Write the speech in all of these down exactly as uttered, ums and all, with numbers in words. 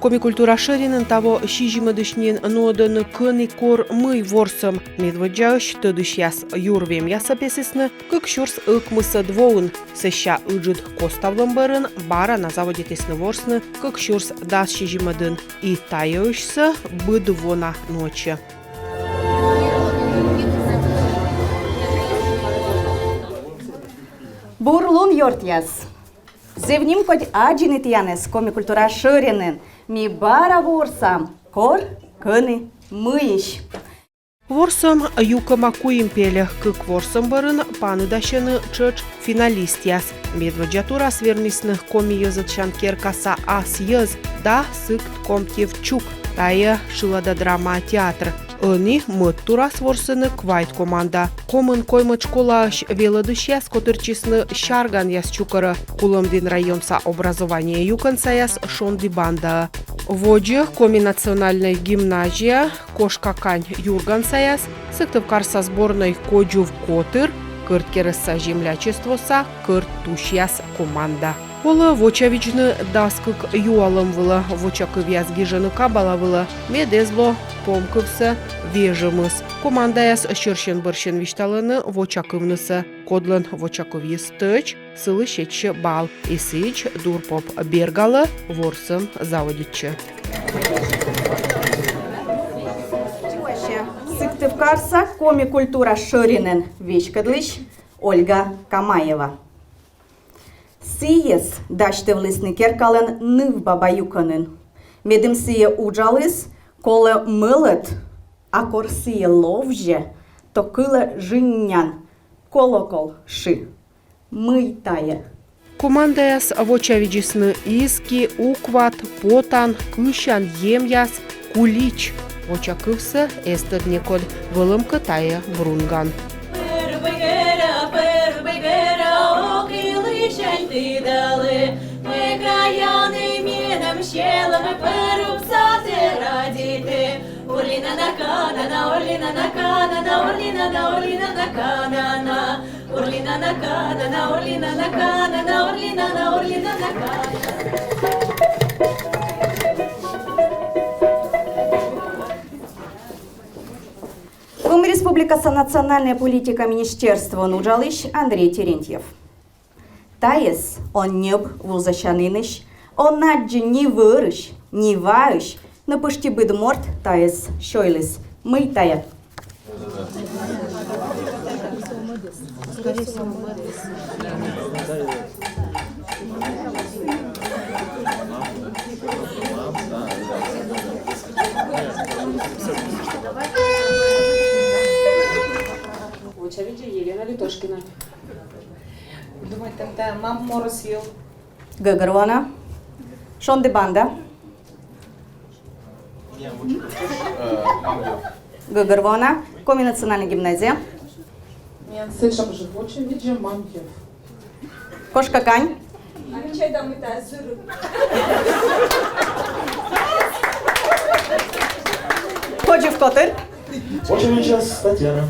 Коми культура шӧринын таво сизимӧдысь нин нуӧдӧны «Кӧні, кор, мый» ворсӧм. Медводдзаысь тӧдысьяс юр вемъяссӧ песісны кык сюрс ӧкмысӧд воын. Сэсся ыджыд коставлӧм бӧрын бара на заводитісны ворсны кык сюрс дас сизимӧдын. И тайӧысьсӧ быд во на нуӧдчӧ. Бур лун, ёртъяс! Зэв нимкодь аддзыны тіянӧс Коми культура шӧринын. Ми бара ворсам «Кор, кӧні, мыйысь». Ворсӧм юкӧма куим пельӧ. Кык ворсӧм бӧрын паныдасьӧны тшӧтш финалистъяс. Медводдза турас вермисны Коми йӧзӧдчан керкаса ас йӧз да Сыктывкар комитет «Чук», тайӧ шылада драма театр. Ӧні мӧд турас ворсӧны квайт команда. Комын коймӧд школаысь велӧдысьяс котыртчисны «Сярганъяс» чукӧрӧ, Кулӧмдін районса образование юкӧнсаяс «Шонді бандаӧ». Водзӧ Коми национальнӧй гимназия «Кошка кань» юргансаяс, Сыктывкарса сборнӧй «Кодзув котыр», Кӧрткерӧсса землячествоса «Кӧрт тусьяс» команда. Колӧ вочавидзны дас кык юалӧм вылӧ. Вочакывъяс гижӧны кабала вылӧ, мед эз ло помкывсӧ вежӧмыс. Командаяс сьӧрсьӧн-бӧрсьӧн висьталӧны вочакывнысӧ. Кодлӧн вочакывйыс тӧч, сылы сетсьӧ балл. И сідз дурпоп бергалӧ, ворсӧм заводитчӧ. Сыктывкарса Коми культура шӧринӧн веськӧдлысь Ольга Камаева. Сійӧс дасьтывлісны керкалӧн нывбаба юкӧнын. Медым сійӧ уджаліс, колӧ мӧлӧт, а кор сійӧ ловзьӧ, то кылӧ жыннян колокол шы. Мый тайӧ? Командаяс вочавидзисны: изки, ухват, потан, кысян, емъяс, кулич. Вочакывсӧ эз тӧд некод, вӧлӧмкӧ, тайӧ брунган. Коми Республикаса национальнӧй политика министерствоын уджалысь Андрей Терентьев. Тайӧс он ньӧб вузасянінысь, он аддзы ни вӧрысь, ни ваысь, но пӧшти быд морт тайӧс сёйліс. Мый тайӧ? Вочавидзӧ Елена Литошкина. Думайтӧм, тайӧ «Мам морӧс» йӧл. Гӧгӧрвоана. «Шонді банда». Гӧгӧрвоана. Коми национальнӧй гимназия. Миян сэтшӧм жӧ вочавидзӧ «Мам йӧв». «Кошка кань». А ме чайта, мый тайӧ зырым. «Кодзув котыр». Вочавидзӧ Татьяна.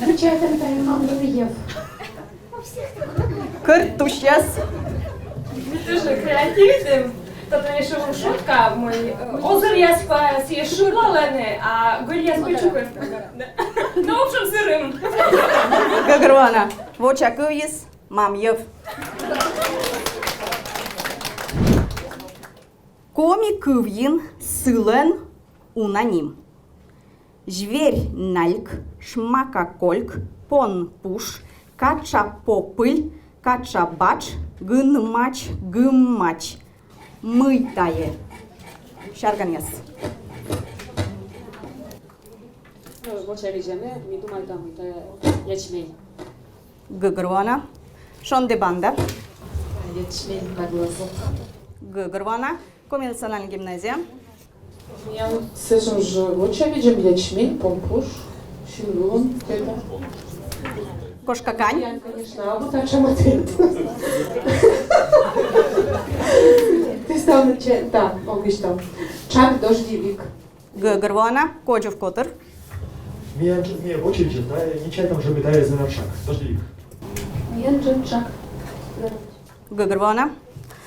Ме чайта, мый тайӧ «Мам йӧв». Кӧрт тусьяс. Тоже креативитім. Татын эшшӧ шутка, мый, э, озыръяс пӧ сійӧс шыблалӧны, а гӧльяс пӧ чукӧртӧны. Но, в общем, зырым. Гӧгӧрвоана. Воча кывйыс — «Мам йӧв». Коми кывйын сылӧн уна ним. Зверь-нальк, шмака-кольк, пон-пуш, катша-попыль, катша-батш, гын-мач, гым-мач. Мый тайӧ? Сярганъяс. Ну, вочавидзӧ ме, ми думайтам, мый тайӧ ячмень. Гӧгӧрвоана. Шонді банда. Ячмень, как глазок. Гӧгӧрвоана. Коми национальнӧй гимназия. Миян сэтшӧм жӧ вочавидзӧм: ячмень, пон-пуш, син вылын пӧта. Кошка кань. Миян, конечно, абу татшӧм ответ. Тӧдан, че-, да, ог висьтав. Чаг, дождевик. Гӧгӧрвоана. Кодзув котыр. Миян, ме вочавидза, да, ме чайтам жӧ, мый тайӧ зӧра чаг. Дождевик. Миян жӧ чаг. Гӧгӧрвоана.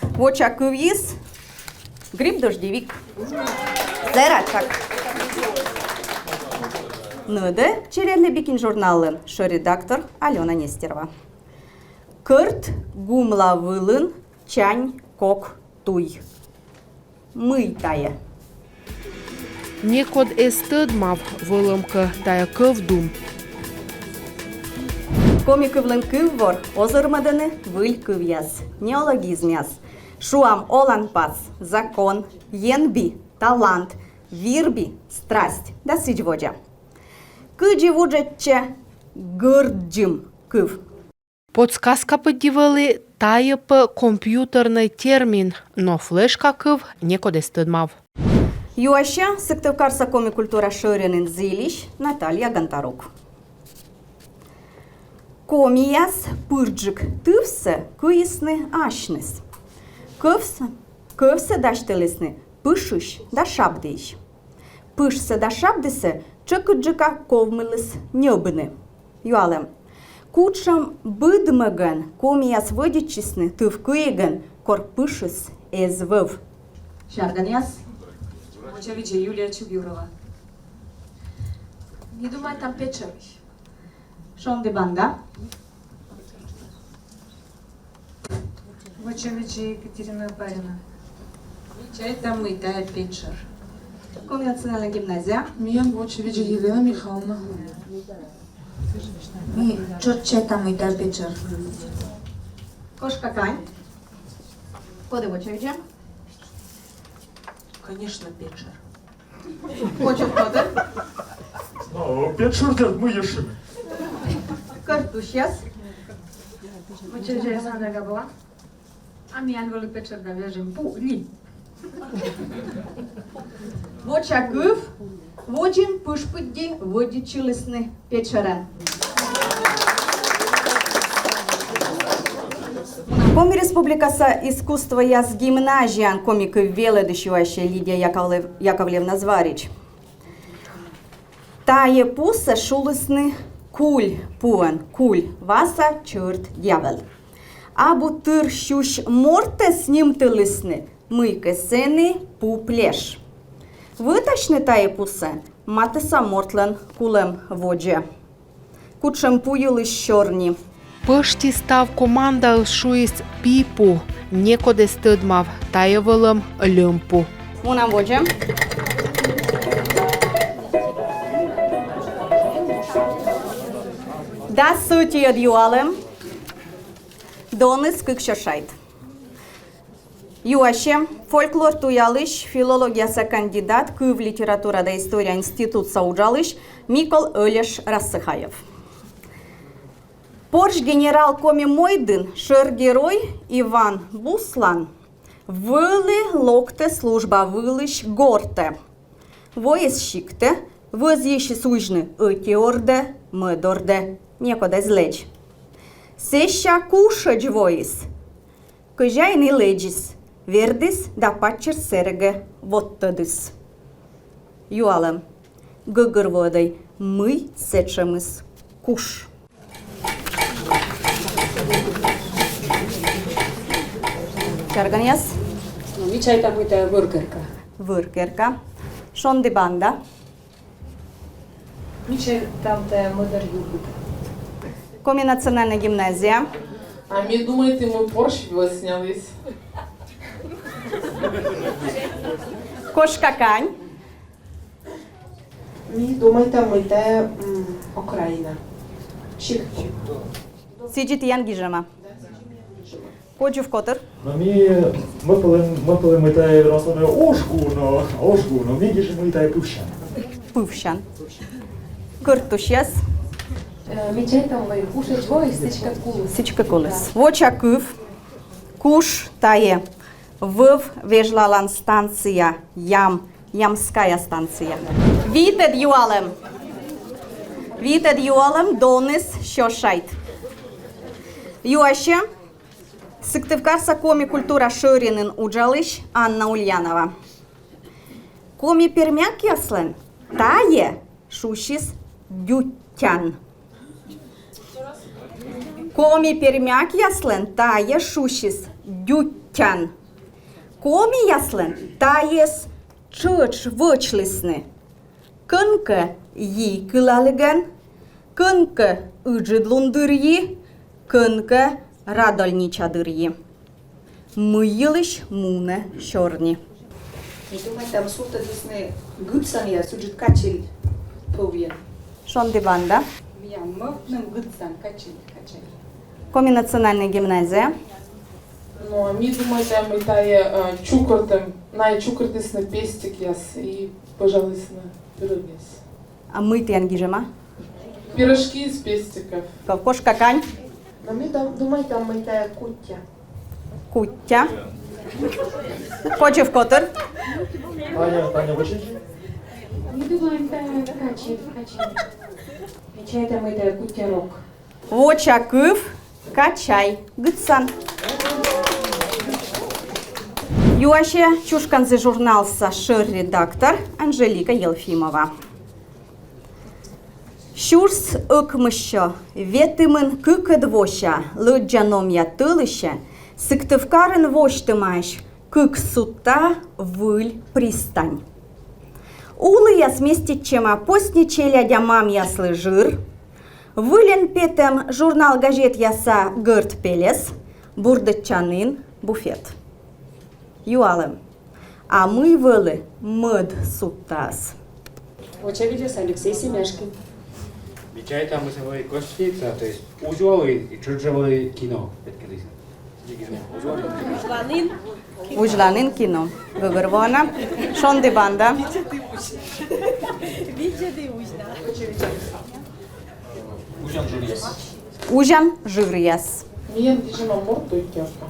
Воча кывйыс Гриб-дождевик. Сэра тшак. Нӧдӧ «Челядьлы бикинь» журналлӧн шӧр редактор Алёна Нестерова. Кӧрт гумла вылын чань кок туй. Мый тайӧ? Некод эз тӧдмав, вӧлӧмкӧ, тайӧ кӧвдум. Коми кывлӧн кыввор озырмӧдӧны выль кывъяс, неологизмъяс. Шуам: оланпас, закон, енби, талант, вирби, страсть да сідз водзӧ. Кыдзи вуджӧдчӧ гӧрддзым кыв? Подсказка пыдди вӧлі: тайӧ пӧ компьютернӧй термин, но флешка кыв некод эз тӧдмав. Юасьӧ Сыктывкарса коми культура шӧринын зільысь Наталья Гонтарук. Комияс пырджык тывсӧ кыисны асьныс. Кӧвс-, кӧвсӧ дасьтылісны пышысь да шабдіысь. Пышсӧ да шабдісӧ тшӧкыдджыка ковмыліс ньӧбны. Юалӧм. Кутшӧм быдмӧгӧн комияс вӧдитчисны тыв кыигӧн, кор пышыс эз вӧв? Сяргонъяс. Вочавидзӧ Юлия Чубьюрова. Ми думайтам, петшӧр. Шонді банда. Вочавидзӧ Екатерина Апарина. Ми чайтам, мый тайӧ петшӧр. Коми национальная гимназия. Миян вочавидзӧ Елена Михайловна. Ми тшӧтш чайтам, мый тайӧ петшӧр. Кошка кань. Коді вочавидзӧ? Конечно, петшӧр. Кочӧр котыр. Но петшӧр, дерт, мый ещӧ. Кӧрт тусьяс. Вочавидзӧ Александра Габова. А миян вӧлі петшӧр да вежим пу ли. Воча кыв. Водзын пыш пыдди вӧдитчылісны петшӧрӧн. Коми Республикаса искусствояс гимназияын коми кыв велӧдысь, юасьӧ Лидия Яковлев-, Яковлевна Зварич. Тайӧ пусӧ шулісны куль пуӧн, куль — васа, чӧрт, дявӧл. Абу тыр сюсь мортӧс нимтылісны мыйкӧ сэні пу плеш. Вӧтасьны тайӧ пусӧ матысса мортлӧн кулӧм водзӧ. Кутшӧм пу йылысь сёрни? Пӧшти став командаыс шуис пипу, некод эз тӧдмав, тайӧ вӧлӧм льӧм пу. Мунам водзӧ. Дас ӧтиӧд юалӧм. Доныс кык сё шайт. Юасьӧ фольклор туялысь, филологияса кандидат, кыв, литература да история институтса уджалысь Микол Ӧльӧш Рассыхаев. Порсь генерал Коми мойдын, шӧр герой Иван Буслан вӧлі локтӧ служба вылысь гортӧ. Воис сиктӧ, вӧзйысис узьны ӧти ордӧ, мӧд ордӧ, некод эз лэдз. Сэсся кушӧдз воис. Кӧзяин и лэдзис, вердіс да паччӧр сэрӧгӧ водтӧдіс. Юалӧм. Гӧгӧрвоӧдӧй, мый сэтшӧмыс куш. Сяргонъяс. Но ми чайтам, мый тайӧ вӧр керка. Вӧр керка. Шонді банда. Ми чайтам, тайӧ мӧдар югыд. Коми национальная гимназия. А ми думайтім, мый порсь вӧсняліс. Кошка кань. Ми думайтам, мый тайӧ, м, окраина. Сикт. Сідзи тіян гижӧма. Кодзув котыр. Но ми, мӧвпалім, мӧвпалім, мый тайӧ вермас лоны ошкуна, ошкуна. Ми гижим, мый тайӧ пывсян. Пывсян. Кӧрт тусьяс. Э, ми чайтам, мый кушӧдз воис, сідзкӧ куліс. Сідзкӧ куліс. Воча кыв. Куш тайӧ вӧв вежлалан станция, ям, ямская станция. Витӧд юалӧм. Витӧд юалӧм, доныс сё шайт. Юасьӧ Сыктывкарса коми культура шӧринын уджалысь Анна Ульянова. Коми-пермякъяслӧн тайӧ шусис дюттян. Коми-пермякъяслӧн тайӧ шусис дюттян. Комияслӧн тайӧс тшӧтш вӧчлісны: кӧнкӧ йи кылалігӧн, кӧнкӧ ыджыд лун дырйи, кӧнкӧ радольнича дырйи. Мый йылысь мунӧ сёрни? Ми думайтам, сувтӧдісны гытсанъяс ыджыд качель пӧвйӧн. «Шонді банда». Миян мӧвпным гытсан, качель, качель. Коми национальнӧй гимназия. Но ми думайтам, мый тайӧ, э, чукӧртӧм, найӧ чукӧртісны пестикъяс и пӧжалісны пирӧгъяс. А мый тіян гижӧма? Пирожки из пестиков. Ко-, «Кошка кань». Но ми дум-, думайтам, мый тайӧ куття. Куття. Кодзув котыр. Таня, Таня, вычислите. Ми думайтам, мый тайӧ качель, качель. Ми чайтам, мый тайӧ куття рок. Воча кыв — качай. Гытсан. Юасьӧ «Чушканзі» журналса шӧр редактор Анжелика Елфимова. Сюрс ӧкмыссё ветымын кыкӧд вося лӧддза-номъя тӧлысьӧ Сыктывкарын восьтӧмаӧсь кык судта выль пристань. Уліяс меститчӧма посни челядя мамъяслы жыр, выльӧн петӧм журнал-газетъяса гӧрд пелес, бурдӧдчанін, буфет. Юалӧм: а мый вӧлі мӧд судтаас? Вочавидзас Алексей Семяшкин. Ми чайтам, мый сійӧ вӧлі гостиница, то есть узьвалӧ и тшӧтш жӧ вӧлі кино петкӧдлісны. Узьланін кино. Гӧгӧрвоана. «Шонді банда». Узян жыръяс. Узян жыръяс. Миян гижӧма «Морт туй керка».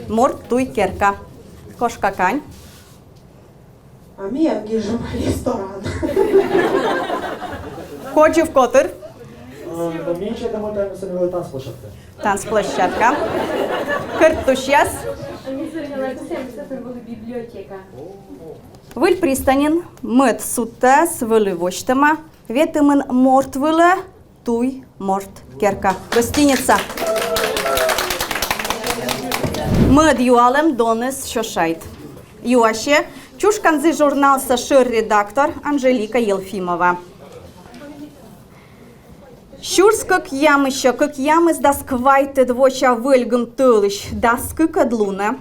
«Морт туй керка». Кошка кань. А миян гижӧма «Ресторан». Кодзув котыр. Э, но ми чайтам, мый тайӧ сӧмын вӧлі танцплощадка. Танцплощадка. Кӧрт тусьяс. Библиотека. Выль пристаньын мӧд судтаас вӧлі восьтӧма ветымын морт вылӧ туй «Морт керка», гостиница. Мӧд юалӧм, доныс сё шайт. Юасьӧ «Чушканзі» журналса шӧр редактор Анжелика Елфимова. Сюрс кӧкъямыссё кӧкъямысдас квайтӧд вося вӧльгым тӧлысь дас кыкӧд лунӧ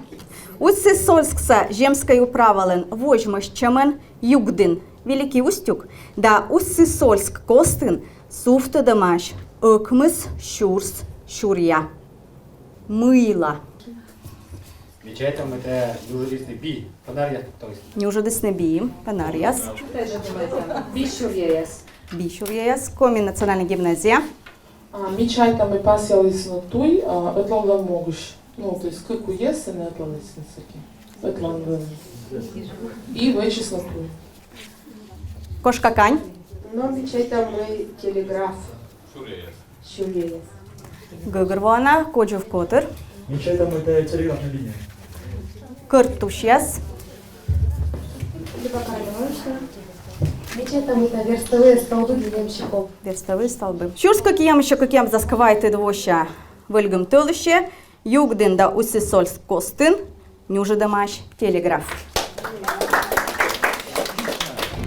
Усть-Сысольскса земскӧй управалӧн водзмӧстчӧмӧн Югдін, Великий Устюг, да Усть-Сысольск костын сувтӧдӧмаӧсь ӧкмыс сюрс сюръя. Мыйла? Ми чайтам, мый тайӧ нюжӧдісны би, пӧнаръяс, то есть. Нюжӧдісны би, пӧнаръяс. Би сюръяяс. Би сюръяяс. Коми национальнӧй гимназия. А, ми чайтам, мый пасъялісны туй, а, ӧтлаанлӧн могысь. Ну, то есть кык уйӧс сэні ӧтлалісны сэки. Ӧтлаанлӧн. И вӧчисны туй. Кошка кань. Но ми чайтам, мый телеграф. Сюръяяс. Гӧгӧрвоана. Кодзув котыр. Ми чайтам, мый тайӧ телеграфнӧй линия. Кӧрт тусьяс. Люба Каролиновна. Ми чайтам, мый тайӧ верстовые столбы для ямщиков. Верстовые столбы. Сюрс кӧкъямыссё кӧкъямысдас квайтӧд вося вӧльгым тӧлысьӧ Югдін да Усть-Сысольск костын нюжӧдӧмаӧсь телеграф.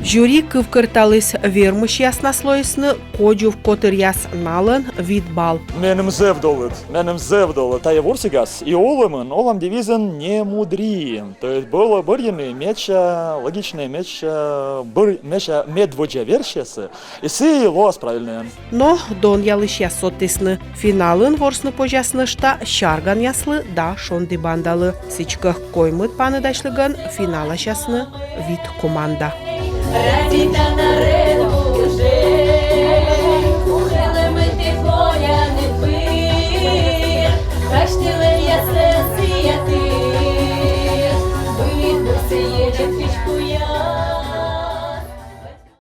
Жюри кывкӧрталіс вермысьяснас, лоисны кодзув котыръяс, налӧн вит балл. Меным зэв долыд, меным зэв долыд. Тайӧ ворсігас и олӧмын, олам девизын «Не мудри». То есть было бӧрйыны медся логичнӧй, медся бӧр-, медся медводдза версиясӧ, и сійӧ лоас правильнӧйӧн. Но донъялысьяс содтісны: финалын ворсны позяс нӧшта «Сярганъяслы» да «Шонді бандалы». Сідзкӧ, коймӧд паныдасьлігӧн финаласясны вит команда.